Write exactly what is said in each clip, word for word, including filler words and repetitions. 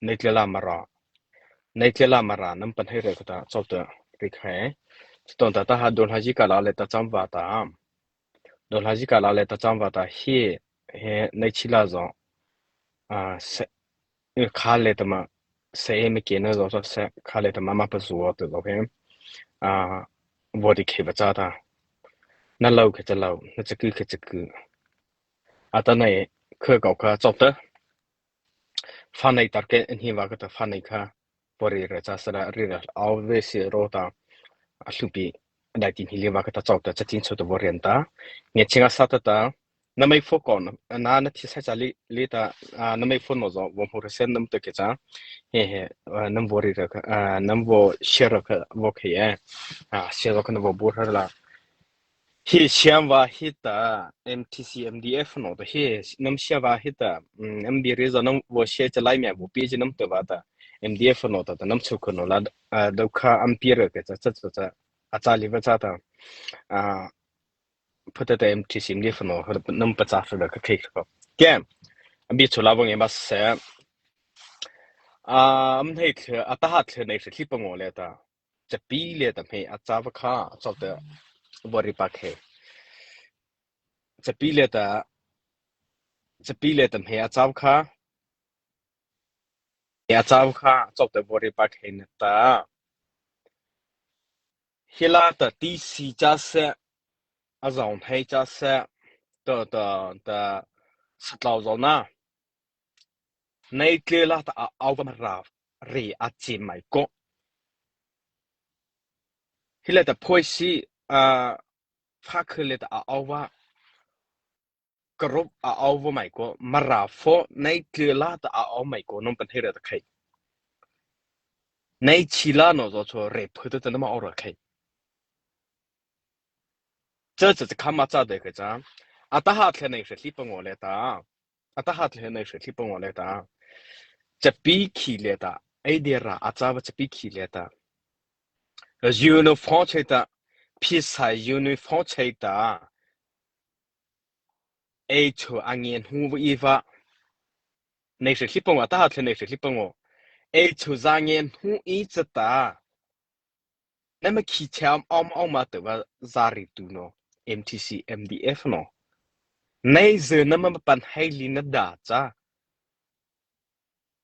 Nôh tla la Mara, nôh tla la Mara nama pahno rei khata chôta rei khai. Chutawhcha ta ha Dawnghlazy kala liata châ vâta, Dawnghlazy kala liata châ vâta he, he nôh chi la zy, a, se, e, kha liata ma, se e ma kei na zy sa se, kha liata ma ma pazuh ta zy he, a, vaw rei khai vâ chata. Na lô kha cha lô, na chaku kha chaku. Atanoh, kha kô kha chôta. Pha nei tarke, nâ vâ khata pha nei kha. Vaw rei rei cha sala rei rei, aw ve si ro ta. A hluhpi, daihti hmia liata vâ khata chôta, cha tin chôta vaw rei ta. Ngiachhie ngâsâ ta ta. Nama phone kô, na, na thi sai cha li, li ta, a, nama phone no zy, vaw hmô rei se nama ta kei cha. He he, a, nama vaw rei rei kha, a, nama vaw share kha, vaw khai e. A, share kha nama vaw bu rei la. He share vâ he ta, M T C, M D F no ta he, nama share vâ he ta, mm, M D rei zy nama vaw share cha lai mia vaw pie chi nama ta vâta, M D F no ta, ta nama chô kô no la, a, dô kha ama pie rei kha cha, cha, cha, cha, a cha li vâ chata, a, pha ta ta M T C, M D F no, nama pachâ rei kha khai kha. Kei, a bi chô la vaw ngiah ma se, a, ama hnei thei, a tahpa thei nôh hrawh hleipangawh liata. Chapi liata hmei a châ vâ kha, chôta vaw rei pa khai. Chapi liata, chapi liata hmei a châ vâ kha, hmei a châ vâ kha, chôta vaw rei pa khai na ta. He la ta T C cha se, a zy hnei cha se, ta, ta, ta, sa tlô zy na. Nôh tla la ta a aw vâ Mara rei a chi mai kô. He liata phoih si, a, pha kha liata a aw vâ. Karop a aw vâ mai kô. Mara pho nôh tla la ta a aw mai kô. Nama pahno rei ta khai. Nôh chi la no zy chô rei pha ta ta nama aw rei khai. Cha cha cha kha ma cha dei kha cha. A tahpa thei nôh hrawh hleipangawh liata. A tahpa thei nôh hrawh hleipangawh liata. Chapi khi liata. Ei dei ra a châ vâ chapi khi liata. Uniform chei ta. Pheisaih uniform chei ta. Ei chô a ngiah hnei vâ ei vâ. Nôh hrawh hleipangawh, a tahpa thei nôh hrawh hleipangawh. Ei chô za ngiah hnei ei chata. Nama khi cha ama, ama, ama ta vâ za rei tu no, M T C, M D F no. Nôh zy nama pahno hei li na da cha.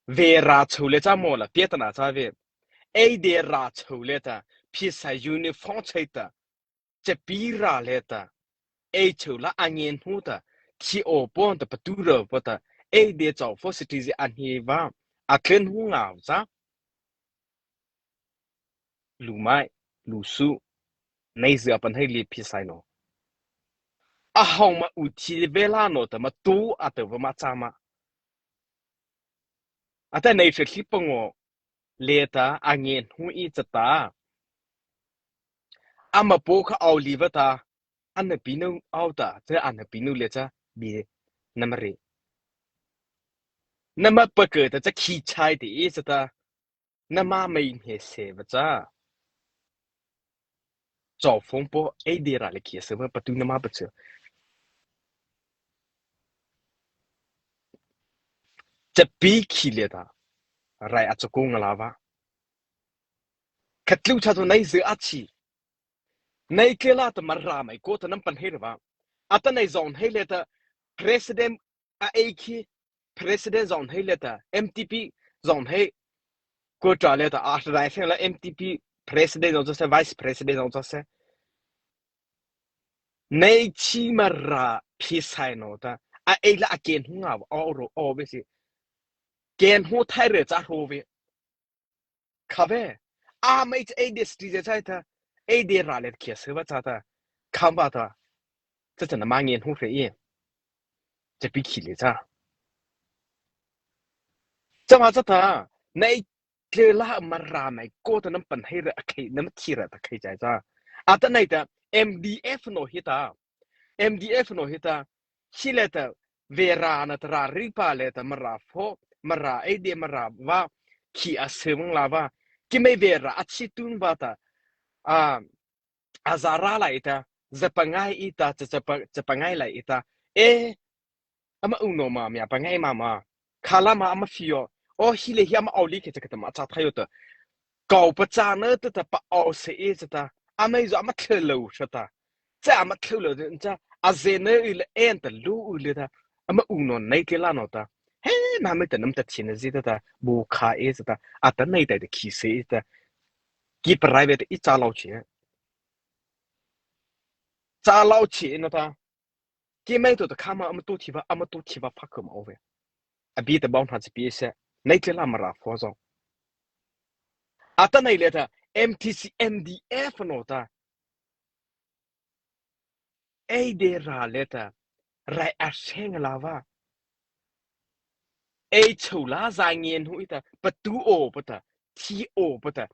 Vei ra chô liata cha mo la, pie ta na cha vei. Ei dei ra chô liata, pheisaih uniform chei ta. Chapi ra liata. Ei chô la a ngiah hnei ta, khi aw pon ta patu ra pon ta, ei dei chô pho citizen a hneina, a tlen hnei ngâ cha. Lu mai, lu su, nôh zy a pahno hei li pheisaih no. A hawh ma u thi vei la no ta ma tu a ta vâ ma cha ma. A ta nôh hrawh hleipangawh liata a ngiah hnei ei chata. Ama pô kha aw li vâta, a na pi no aw ta, cha a na pi no liata cha, bi nama rei. Nama pakha ta cha khi chai te ei chata, nama mei hmei se vâ cha. Chô phone pô, ei dei ra le khi se vâ patu nama pa cha. Chapi khi liata. Rai a chakô nga la vâ. Khatlu cha tu nôh zy a chi. Nôh tla la ta Mara mai kô ta nama pahno hei ra vâ. A ta nôh zy hnei liata president a ei khi president zy hnei liata M T P zy hnei kô ta liata a rai seng la M T P president zy cha se vice president zy cha se. Nôh chi Mara pheisaih no ta. A ei la a kei hnei ngâ aw ro aw vei si. Kei hnei thai rei cha ro vei. Kha vei. A mei cha ei dei citizen chei ta. Ei dei ra le khi se vâ cha ta. Kham vâ ta. Cha cha nama ngiah hnei rei ei. Chapi khi liata. Cha ma cha ta. Nôh tla la Mara mai kô ta nama pahno hei ra a khai, nama thi ra ta khai chai cha. A ta nôh ta M D F no hi ta. M D F no hi ta. Hi liata vei ra na ta ra rei pa liata Mara pho, Mara ei dei Mara vâ, khi a se vâ la vâ. Keimo vei ra a chi tun vâ ta. A, a za ra lai ei ta, za pangai ei ta, cha, cha pa, cha pangai lai ei ta. E, ama u no ma, mia pangai ma ma. Kha la ma ama fio, O hi le hi ama ao li kei cha kei ta ma cha thai o ta. Kau pa cha na ta ta pa ao se e cha ta. Ama i zo ama thlo lo cha ta. Cha ama thlo lo cha a ze na i le en ta lu u le ta. Ama u no nei ke la no ta. He na me ta nam ta chin na zi ta ta. Bu kha e cha ta. A ta nei ta ta khi se e ta. Ki private i cha lao chi. Cha lao chi na ta. Ki mei to ta kha ma ama to thi va ama to thi va pha ko ma o ve. A bi ta bau na chi pi se. Nei ke la ma ra fo zo. A ta nei le ta M T C M D F no ta. Ei de ra le ta. Rai a seng la va. Ei chou la za ngen hu i ta. Pa tu o pa ta. Thi o pa ta.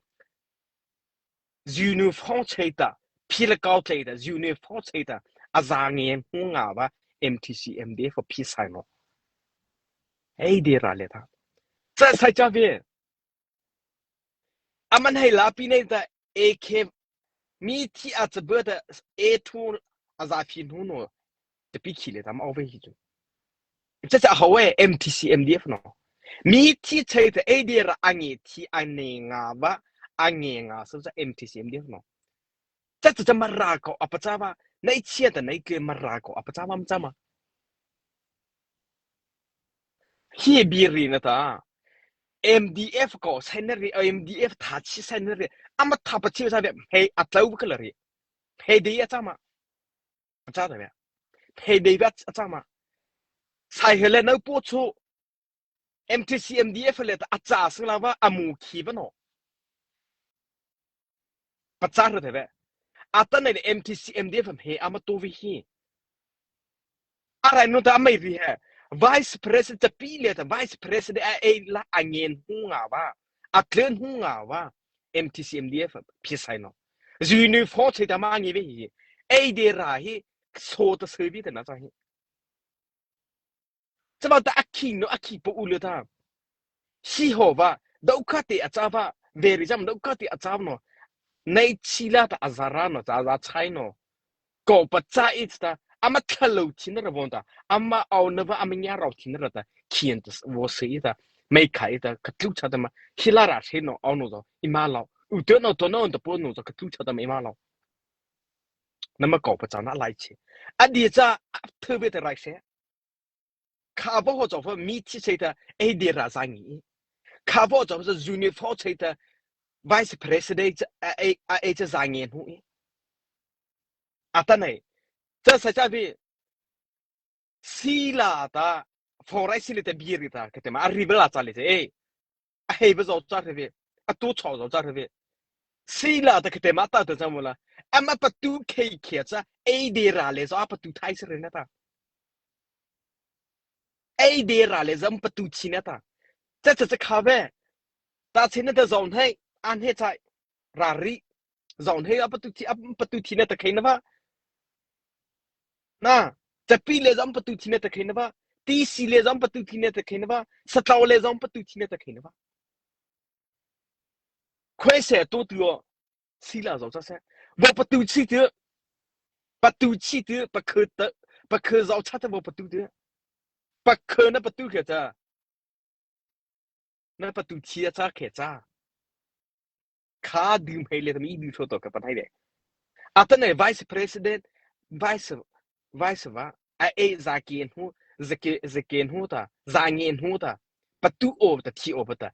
Uniform chei ta, phi la kau chei ta, uniform chei ta, a za ngen hu nga va M T C M D F phi sai no. Ei de ra le ta. Cha sai cha ve. A man hei la pi nei ta A K mi thi a cha bơ ta A two a za phi nu no. Te pi khi le ta ma o ve hi chu. Cha cha ho e M T C M D F no. Mi thi chei ta ei de ra a nge thi a ne nga va a nge nga so cha M T C M D F no. Cha cha cha ma ra ko a pa cha va nei chia ta nei ke ma ra ko a pa cha va ma cha ma. Hi bi ri na ta. M D F ko sai na ri M D F tha chi sai na ri. A ma tha pa chi sa ve hei a tlau ka la ri. Hei de ya cha ma. Cha ta ve. Hei de va cha ma. Sai he le nau po chu. M T C M D F le ta a cha sing la va a mu khi va no. Pa cha ra ta ve. A ta nei le M T C M D F he a ma to vi hi. A rai no ta a mai ri he. Vice President ta pi le ta Vice President a ei la a ngen hu nga va. A tlen hu nga va. M T C M D F phi sai no. Uniform chei ta ma ngi ve hi. Ei de ra hi so ta se vi ta na cha hi. Cha ba ta a khi no a khi po u le ta. Si ho va. Dau kha te a cha va. Very jam dau kha te a cha no. Nei chi la ta a za ra no cha za chai no. Ko pa cha i ta. Ama thalo thi na ra von ta. Ama au na va ama nya rau thi na ra ta. Khian ta vo se i ta. Mei khai ta ka tlu cha ta ma. Hi la ra se no au no zo. I ma lau. U te no to no ta po no zo ka tlu cha ta ma i ma lau. Na ma ko pa cha na lai chi. A di cha a thu ve ta rai se. Kha va ho cha va mi thi se ta ei de ra za ngi. Kha va ho cha va uniform se ta Vice President a ei a ei cha za ngen hu. A ta nei. Cha sa cha vi. Si la ta, fo rai si le ta bi ri ta, ka te ma, a ri ba la cha le te, eh. A hei ba zo cha re ve, a tu cho zo cha re ve. Si la ta ka te ma ta ta cha mo la, a ma pa tu kei kei cha, ei de ra le zo, a pa tu thai se re na ta. Ei de ra le zo, a ma pa tu chi na ta. Cha cha cha kha ve. Ta chi na ta zo hei, an hei cha. Ra ri. Zau hei a patu thi, a patu thi na ta khei na va. Na, Chapi le zau patu thi na ta khei na va. T C le zau patu thi na ta khei na va. Satlau le zau patu thi na ta khei na va. Khoi se to tu o. Si la zau cha se. Va patu chi tu. Patu chi tu, pa khö ta, pa khö zau cha ta va patu tu. Pa khö na patu khei ta. Na patu thi a cha khei cha. Kha dum hei le ta mi du cho to ka pa thai de. A ta nei vice president, vice, vice va, a e za ke nu, za ke, za ke nu ta, za nge nu ta, patu o ta thi o pa ta.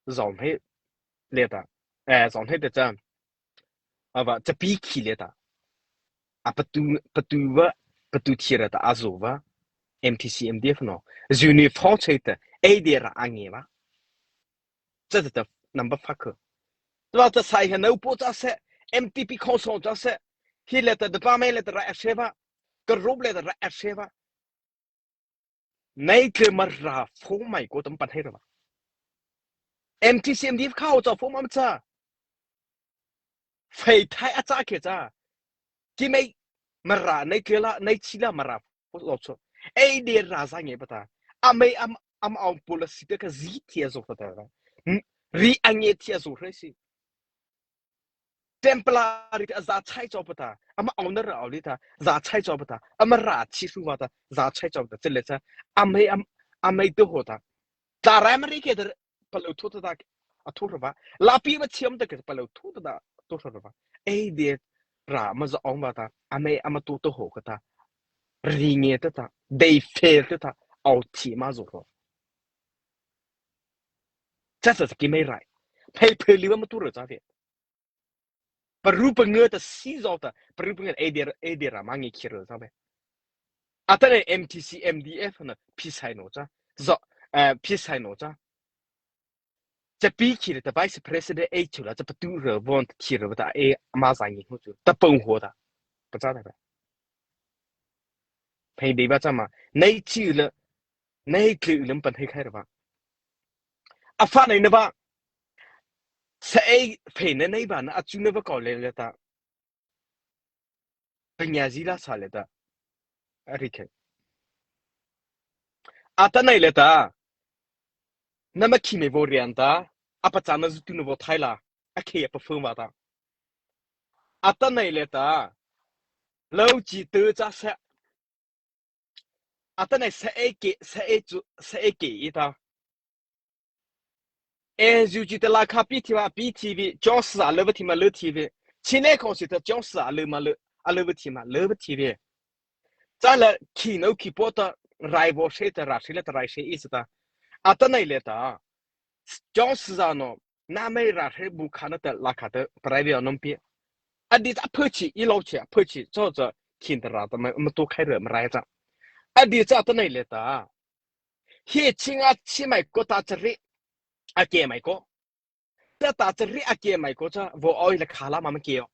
Zau hei le ta. Eh, zau hei ta cha. A va, Chapi khi le ta. A patu, patu va, patu thi ra ta a zo va. M T C, M D F no. Uniform chei ta, ei de ra a nge va. Cha ta ta number fuck. Tua ta sai ha nau po cha se, M T P khong song cha se. Hi le ta, da pa mai le ta ra a se va. Ka rup le ta ra a se va. Nei tle ma ra fo mai ko tam pan hei ra va. M T C, M D F khao cha fo ma cha. Fei thai a cha ke cha. Ki mei ma ra nei tle la, nei chi la ma ra fo lo cho. Ei de ra za nge pa ta. A mei am, am au policy te ka zi thia zo pa ta. Ri a nge thia zo re si. Temporary a za chai chau pa ta, ama owner a li ta, za chai chau pa ta, ama ra chi su va ta, za chai chau pa ta, chele cha, amai am, amai to ho ta. Tla rai ma ri ke ta, palôh thu ta ta, a thu ra va. Lapi ma chiam ta ke palôh thu ta ta, thu ra va. Ei de ra ma za ong va ta, a mei a ma tu to ho ka ta. Ri nge ta ta, dei fe ta ta, au chi ma zo ho. Cha cha ki mei rai. Phei phei li va ma tu ra cha ve. Paru pa nge ta si zo ta, paru pa nge ei de, ei de ra ma nge ki ra cha ve. Atanoh M T C, M D F na, pi sai no cha. Zo, eh, pi sai no cha. Cha pi khi ta vice president ei chu la cha patu ra von khi ra ta e ma za ngi ho chu. Ta pong ho ta. Pa cha ta. Phei de ba cha ma. Nei chi la, nei tlu la pan hei khai ra ba. A fa nei na ba. Sa ei phei na nei ba na a chu na ba ko le le ta. Panya zi la sa le ta. A ri ke. Atanoh le ta. Na ma khi me vo rian ta. A pa cha na zu tu na vo thai la. A ke a pa fo ma ta. Atanoh le ta. Lo chi tu cha sa. Atanoh sa ei ke, sa ei chu, sa ei ke i ta. E zu chi ta la kha pi thi ma, pi thi vi, chos sa le va thi ma le thi vi. Chi ne ko si ta chos sa le ma le, a le va thi ma, le va thi vi. Cha la khi no khi po ta, rai vo se ta, ra se le ta, rai se i sa ta. Atanoh le ta. Chos sa no, na mei ra se bu kha na ta, la kha ta, private nom pi. A di ta phe chi, i lo chi, phe chi, cho cha, khin ta ra ta, ma, ma tu khai re, ma rai cha. A di cha atanoh le ta. Hi chi nga chi mai ko ta cha ri. A ke mai ko. Ta ta cha ri a ke mai ko cha, vo oi la kha la ma ma ke yo.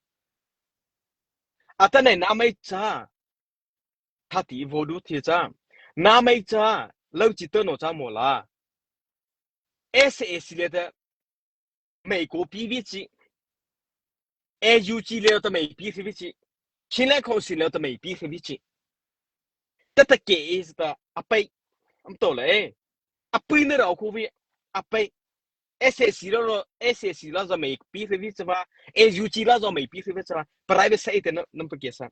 Atanoh na mei cha. Tha ti vo du thi cha. Na mei cha, lo chi to no cha mo la. S A C le ta. Mei ko pi vi chi. A U G le ta mei pi vi chi. Chinland Council le ta mei pi vi chi. Ta ta ke e ta a pai. Am to le. A pai na ra ko vi. A pai. S A C la, S A C la za mei pi vi chi va. A U G la za mei pi vi chi va. Private sa e te na, nam pa ke sa.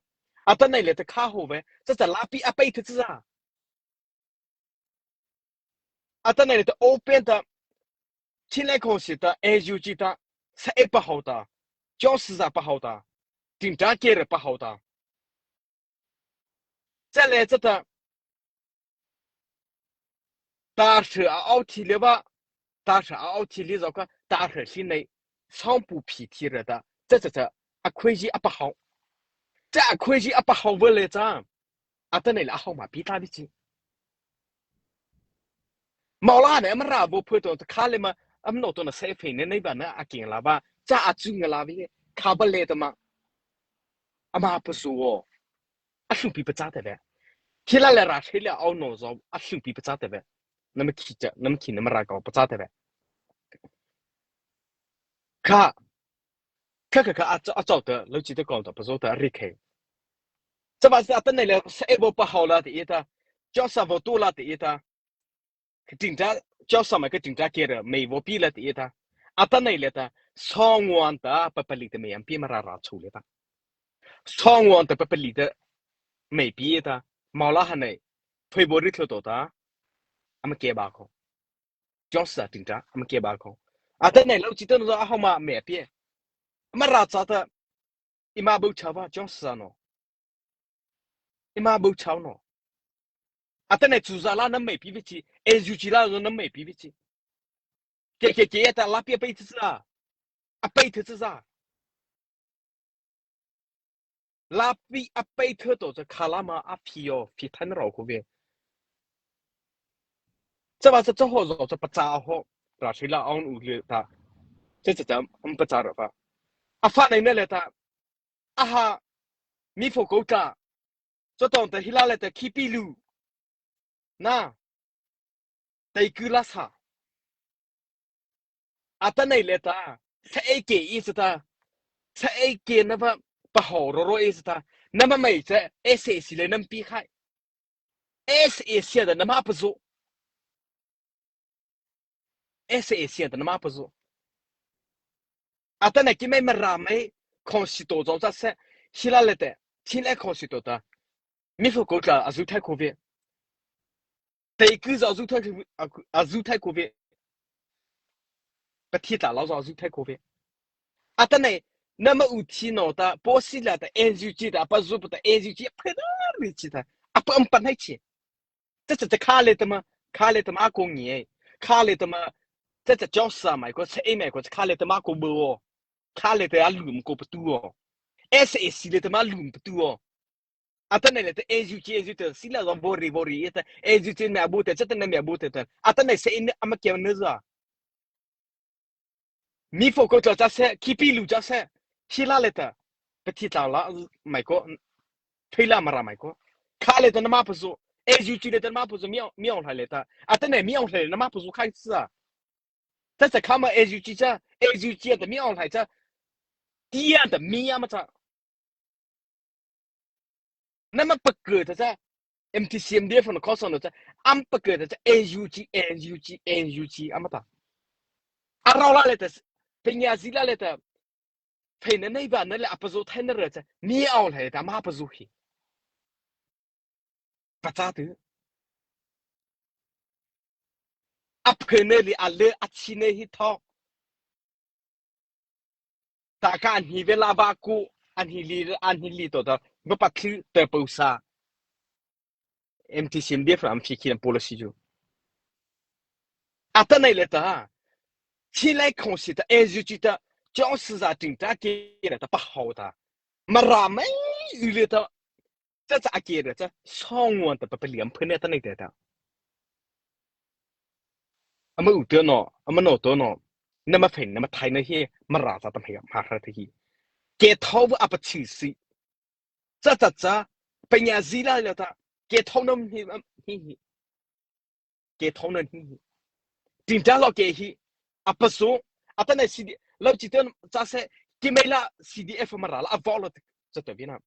Atanoh le ta kha ho ve. Cha cha la pi a pai te cha. Atanoh le ta open ta, Chinland Council ta, A U G ta, sa e pa hau ta, chos sa pa hau ta, tin ta ke re pa hau ta. Cha le cha ta, ta se a au thi le va, ta se a au thi le zo ka, ta se si nei, sang pu pi thi re ta, cha cha cha, a khui ji a pa hau. Cha a khui ji a pa hau ve le cha. Atanoh le a hau ma pi ta vi chi. Mau la ne, ma ra vo phe to, ta kha le ma, am no to na se phe ne, nei ba na a king la va, cha a chu nga la vi, kha ba le ta ma. A ma pa su o. A su pi pa cha te ve. Khi la le ra se le au no zo, a su pi pa cha te ve. Na ma khi cha, na ma khi na ma ra ka pa cha te ve. Kha. Kha kha kha a cha, a cha ta, lo chi ta ko ta, pa zo ta ri ke. Cha ba sa ta nei le, sa e vo pa hau la te i ta. Cha sa vo tu la te i ta. Ka ting ta, chos sa ma ka ting ta ke re, mei vo pi la te i ta. Atanoh le ta, song wan ta, pa pa li te mei am pi ma ra ra chu le ta. Song wan ta, pa pa li te mei pi ta. Mau la ha nei, phe vo ri thlo to ta. Ama ke ba ko. Chos sa ting ta, ama ke ba ko. Atanoh lo chi to no a hau ma mei pi. Ma ra cha ta, i ma bu cha va, chos sa no. I ma bu cha no. Atanoh chu za la na mei pi vi chi, A U G la na mei pi vi chi. Ke, ke, ke, ta la pi a pai tsa. A pai tsa. La pi a pai tsa to, tsa kha la ma a phi yo, phi than ro ko ve. Tsa ba tsa tsa ho zo, tsa pa tsa ho. Ra shi la on u le ta. Tsa tsa tsa, um pa tsa ra pa. A fa nei na le ta. Aha, mi pho ko ta. Tsa tong ta hi la le ta khi pi lu. Na. Tai ku la sa. Atanoh le ta. Sa e ke i sa ta. Sa e ke na va pa ho ro ro i sa ta. Na ma mai sa e se si le nam pi khai. E se si da na ma pa zo. E se si da na ma pa zo. Atanoh ki mai ma ra mai khon si to zo sa se. Hi la le te. Hi le khon si to ta. Mi pho ko ta a zu thai ko ve. Tei ku zo zu thai, a zu thai ko ve. Pathi ta lo zo zu thai ko ve. Atanoh, nama u thi no ta, Paw Sila ta N U G ta, pa zu pa ta N U G, pa na ri chi ta. Apa am pa nai chi. Cha cha cha kha le ta ma, kha le ta ma ko ngi e. Kha le ta ma, cha cha chok sa mai ko, sa e mai ko, kha le ta ma ko bo o. Kha le ta a lum ko pa tu o. S A C le ta ma lum pa tu o. Atanoh le ta N U G, N U G ta, Sila zo bori bori, ta N U G me abu ta, cha ta na me abu ta ta. Atanoh sa e ama kia na za. Mi fo ko cha cha se, kipi lu cha se, hila le ta, pathi ta la mai ko, phila Mara mai ko. Kha le ta nama pa zu, N U G le ta nama pa zu, mi, mi ong le ta. Atanoh mi ong le nama pa zu khai sa. Cha cha kha ma N U G cha, N U G ta mi ong le cha. Tia ta mi ama cha. Nama pakha ta cha, M T C M D F no kho so no cha, am pakha ta cha, N U G, N U G, N U G, ama ta. A rao la le ta, penya zi la le ta, phei na nei ba na le a pa zo thai na ra cha, mi au le ta ma pa zo hi. Pa cha tu. A phei na le a le a chi ne hi tho. Ta ka an hi ve la ba ku, an hi li, an hi li to ta, ba pa thlu ta po sa. M T C M D F am fi ki am policy ju. Atanoh le ta, chi lai khong si ta, N U G ta, chong si za ting ta ki ra ta pa hao ta. Mara mai u le ta, cha cha a ki ra cha, song wan ta pa pa liam phun ne ta nei ta ta. Ama u to no, ama no to no, nama phei nama thai na hi, Mara cha ta mai ma ra ta hi. Ke thau a pa chi si. Cha cha cha, penya zi la le ta, ke thau nam hi, hi hi. Ke thau nam hi hi. Ting ta lo ke hi, a pa zo, atanoh C D, lo chi te cha se, ki mai la C D F Mara la, a vo lo cha ta vi na.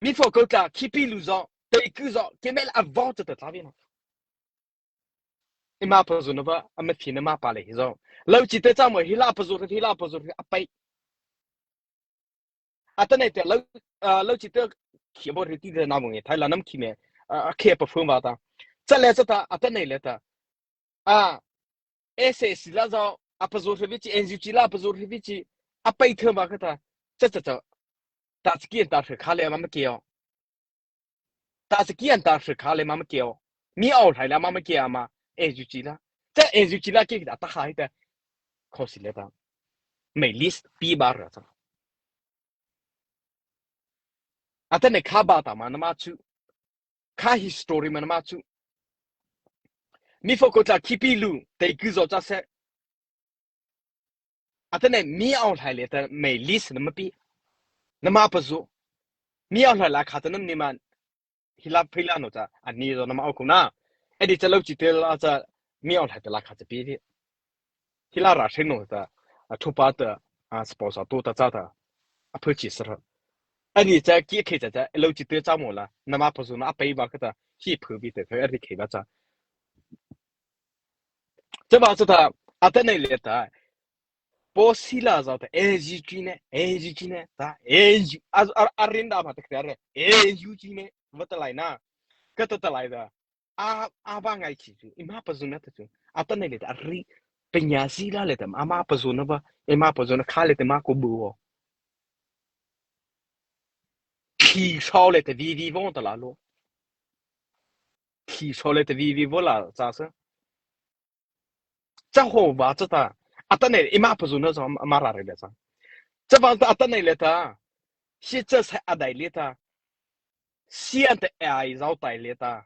Mi fo ko ta, kipi lu zo, tei ku zo, ki mai la a vo cha ta ta vi na. Eima pa zo na va, ama thi na ma pa le hi zo. Lo chi te cha mo, hi la pa zo, hi la pa zo, a pai. Atanoh te lo, ah, lo chi te khi bo ri ti te na mo nge, thai la nam khi me, ah, khi pa phun va ta. Cha le cha ta, atanoh le ta. Ah, S A C la zo, a pa zo ri vi chi, N U G la pa zo ri vi chi, a pai thei va ka ta. Cha cha cha. Ta chi ki an ta ri kha le ma ma ke o. Ta chi ki an ta ri kha le ma ma ke o. Mi au lai la ma ma ke ama, N U G la. Cha N U G la ki ta ta hai ta. Kho si le ta. Mai list pi ba ra cha. Atanoh kha ba ta ma nama chu. Kha history ma nama chu. Mi fo ko ta kipi lu, tei ku zo cha se. Atanoh mi au lai le ta mai list nama pi. Nama pa zo. Mi au lai la kha ta nam ni man. Hi la phei la no cha, ani zo nama au ko na. Edi cha lo chi te la cha, mi au lai ta la kha cha pi vi. Hi la ra hrei no ta, a thu pa ta, a sponsor to ta cha ta, a phu chi sra. Ani cha ki khe cha cha, lo chi te cha mo la, nama pa zo na a pai ba ka ta, hi phu vi te, a ri khe ba cha. Cha ba cha ta, atanoh le ta, Paw Sila zo ta, N U G ne, N U G ne, ta, N U G, a, a, a rin da ma ta kre, N U G ne, va ta lai na, ka ta ta lai da. A, a ba ngai chi chu, eima pa zo na ta chu. Atanoh le ta ri, penya zi la le ta, ama pa zo na va, eima pa zo na kha le ta ma ko bu o. Khi sao le ta vi vi vo ta la lo. Khi sao le ta vi vi vo la cha sa. Cha ho va cha ta. Atanoh eima pa zo na zo ama ra re le cha. Cha va ta atanoh le ta. Si cha sa a dai le ta. Si an ta ai zao tai le ta.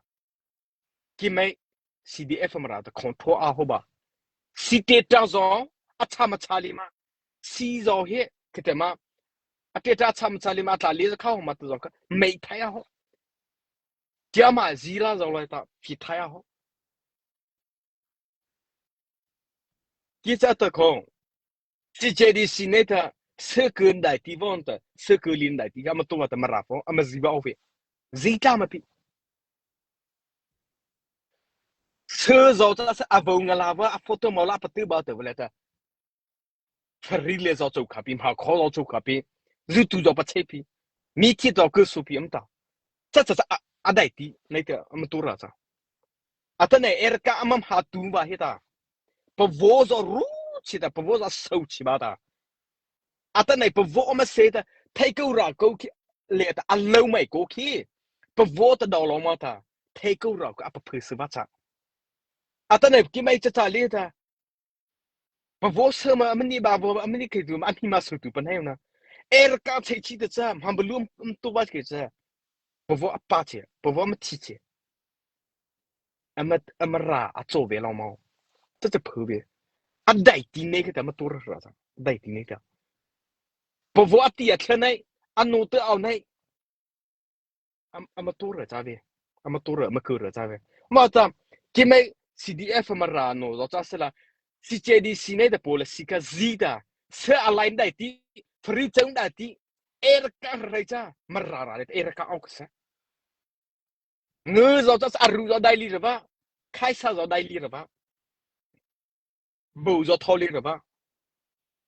Ki mai C D F Mara ta control a ho ba. Si te ta zo a cha ma cha li ma. Si zo he ke te ma. A te ta cha ma cha li ma ta li kha ho ma ta zo ka. Mai thai a ho. Tia ma zi la zo lai ta phi thai a ho. Ki cha ta khong. Si che di si ne ta, se ke ndai ti von ta, se ke li ndai ti, ama to ta ma ra fo, ama zi ba o fe. Zi ta ma pi. Se zo ta se a vo nga la va, a photo mo la pa tu ba ta va le ta. Fari le zo chau kha pi, ma kho zo chau kha pi. Zu tu zo pa che pi. Mi ki zo ke su pi am ta. Cha cha cha, a, a daihti nei ta ama tao ra cha. Atanoh ei râh kha ama hmâ tu ba he ta. Pavaw zo ru chi ta, pavaw zo so chi ba ta. Atanoh pavaw ama sie ta, thei ko ra ko khi, le ta a lo mai ko khi. Pavaw ta do lo ma ta, thei ko ra ko a paphu su ba cha. Atanoh ki mai cha cha le ta. Pavaw so ma ama ni ba vaw ama ni ke tu ma a ni ma so tu pa nei na. Ei râh kha chei chi ta cha, hmâ ba lu am tu ba ke cha. Pavaw a pa chi, pavaw ama thi chi. Ama, ama râh a cho ve lo ma. Cha cha phu ve. A daihti nei ke ta ama tao ra ra cha. Daihti nei ta. Pavaw a ti a thla nei, a no te au nei. Am, ama tao ra cha ve. Ama tao ra, ama ku ra cha ve. Ma ta, ki mai C D F Mara no zo cha sala. C J D C nei ta pole, si ka zi ta. Se a line daihti, free chang daihti. Ei râh kha rai cha, Mara râh le, ei râh kha au ka sa. Ngu zo cha sa, a ru zo dai li ra ba. Khai sa zo dai li ra ba. Bu zo thao li ra ba.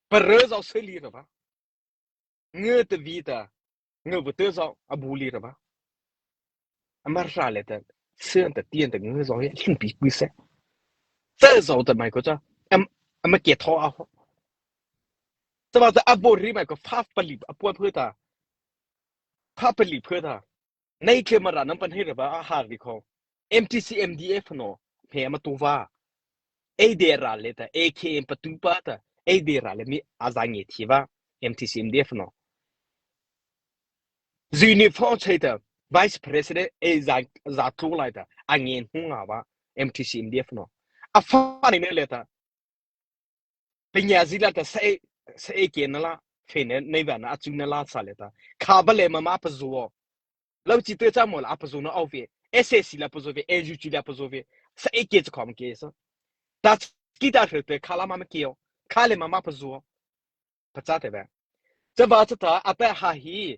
Pare zo se li ra ba. Ngu te vi ta. Ngu bu te zo a bu li ra ba. Ama râh le ta. Se ta ti ta ngu zo he, hin pi pi se. Se zo ta mai ko cha. Am, ama ke thao a ho. Cha ba cha a bo ri mai ko fa pa li, a po phe ta. Fa pa li phe ta. Nei ke Mara nam pan he ra ba a har di ko. M T C M D F no, he ama tu va. Ei de ra le ta, A K M pa tu pa ta. Ei de ra le mi a za nge thi va. M T C M D F no. Uniform chei ta, Vice President ei za, za tu lai ta. A nge hung a va. M T C M D F no. A fa ni ne le ta. Penya zi la ta sa e, sa e ke na la, fe ne, nei va na, a chu na la sa le ta. Kha ba le ma ma pa zo. Lau chi te cha mo la, a pa zo na au ve. S S C la pa zo ve, N U G la pa zo ve. Sa e ke cha khom ke sa. Ta ki ta hre te, kha la ma ma ke yo. Kha le ma ma pa zo. Pa cha te ve. Cha ba cha ta, a ta ha hi.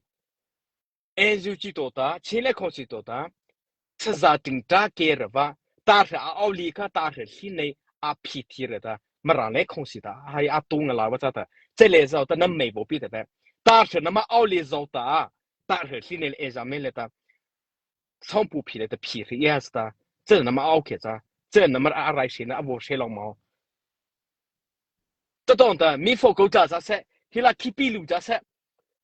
N U G to ta, Chin Land Council to ta, cha za ting ta ke ra va, ta hre a au li kha, ta hre hli nei a phi thi ra ta, Mara Land Council ta, hai a tu nga la va cha ta, che le zau ta, na mei bo pi ta ta, ta hre na ma au li zau ta, ta hre hli nei e za me le ta, song pu phi le ta phi hri ya ta, che na ma au ke cha, che na ma a rai shi na a vo shi lo ma. Cha tong ta, mi fo ko cha cha se, hi la ki pi lu cha se,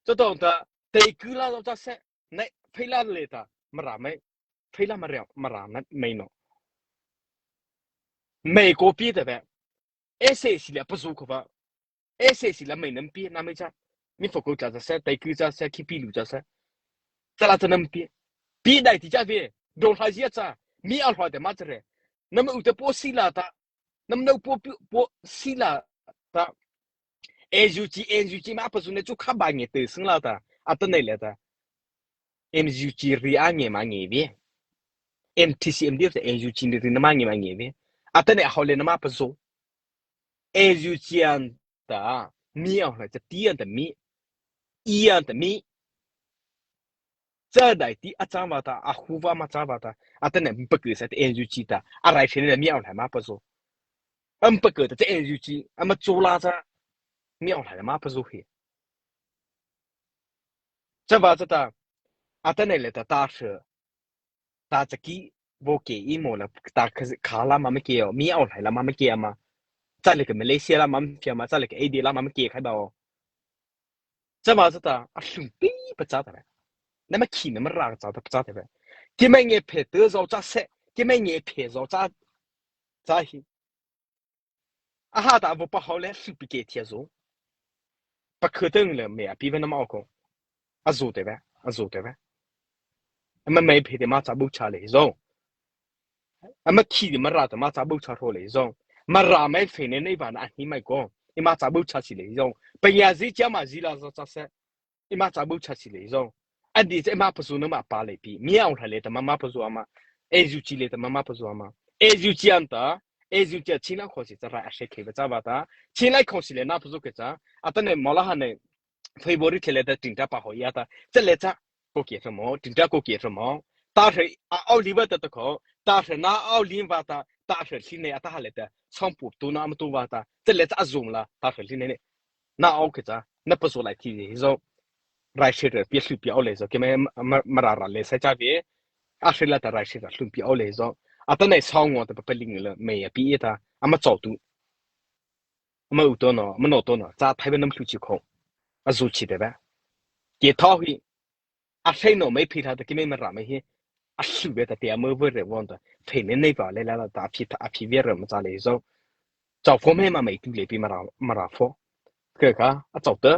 cha tong ta, te ku la zau cha se, nei, phei la le ta, Mara mei, phei la Mara, Mara na mei no. Mei ko pi ta ve, S S C la pa zo ko va, S S C la mei nam pi, na mei cha, mi fo ko cha cha se, te ku cha se, ki pi lu cha se, cha la cha nam pi, pi dai ti cha ve, do hla zia cha, mi a hla te ma cha re, nam u te po si la ta, nam nau po, po, po si la ta, N U G, N U G ma pa zo ne chu kha ba nge te sing la ta, a ta nei le ta. M U G ri a nge ma nge ve. M T C M D F te N U G ri na ma nge ma nge ve. A ta nei a hau le na ma pa zo. N U G an ta, mi au la cha ti an ta mi. I an ta mi. Cha dai ti a cha va ta, a hu va ma cha va ta. A ta nei pa ku sa te N U G ta. A rai shi ne mi au la ma pa zo. Am pa ku ta te N U G, a ma cho la cha. Mi au la ma pa zo he. Cha va cha ta, a ta nei le ta ta she, ta cha ki, vo ke i mo la, ta kha, kha la ma ma ke yo, mi au lai la ma ma ke ma. Cha le ke Malaysia la ma ma ke ma, cha le ke A D la ma ma ke khai ba o. Cha va cha ta, a hlum pi pa cha ta ve. Na ma ki na ma ra cha ta pa cha ta ve. Ki ma nge phe te zo cha se, ki ma nge phe zo cha, cha hi. A ha ta a vo pa hau le hlu pi ke thia zo. Pa khö teng le me a pi ve na ma o ko. A zo te ve, a zo te ve. A ma mei phe te ma cha bu cha le zo. A ma khi te ma ra te ma cha bu cha ro le zo. Ma ra mei phe ne nei va na a hi mai ko. I ma cha bu cha si le zo. Pa ya zi cha ma zi la zo cha se. I ma cha bu cha si le zo. A di cha i ma pa zo na ma pa le pi. Mi au hla le ta ma ma pa zo ama. A zu chi le ta ma ma pa zo ama. A zu chi an ta. A zu chi a Chin Land Council cha ra a she ke ba cha ba ta. Chin Land Council le na pa zo ke cha. A ta ne ma la ha ne. February the le ta ting ta pa ho ya ta. Cha le cha. Ko ke sa mo. Ting ta ko ke sa mo. Ta hre a au li ba ta ta ko. Ta hre na au li ba ta. Ta hre si ne a ta ha le ta. Chang pu tu na ma tu ba ta. Cha le cha a zum la. Ta hre si ne ne. Na au ke cha, na pa zo lai ti zo. Rai she re, pi hlu pi au le zo, ke me ma, ma, ma ra ra le sa cha ve. a hry la ta rai hry ra hlum pi aw le zo. Atanoh ei sa ngo ta pa paling la mei a pi e ta ama chau tu. Ama u to no, ama no to no, cha thai ba nam hlu chi kho. A zu chi te ba. Ke thau hi, a hry no mei phi tha ta ki mei ma ra mei hi. A hlu be ta te ama ve re won ta. Phei ne nei ba le la la ta a phi ta a phi ve re ma cha le zo. Chau pho mei ma mei tu le pi ma ra, ma ra pho. Ke ka, a chau ta,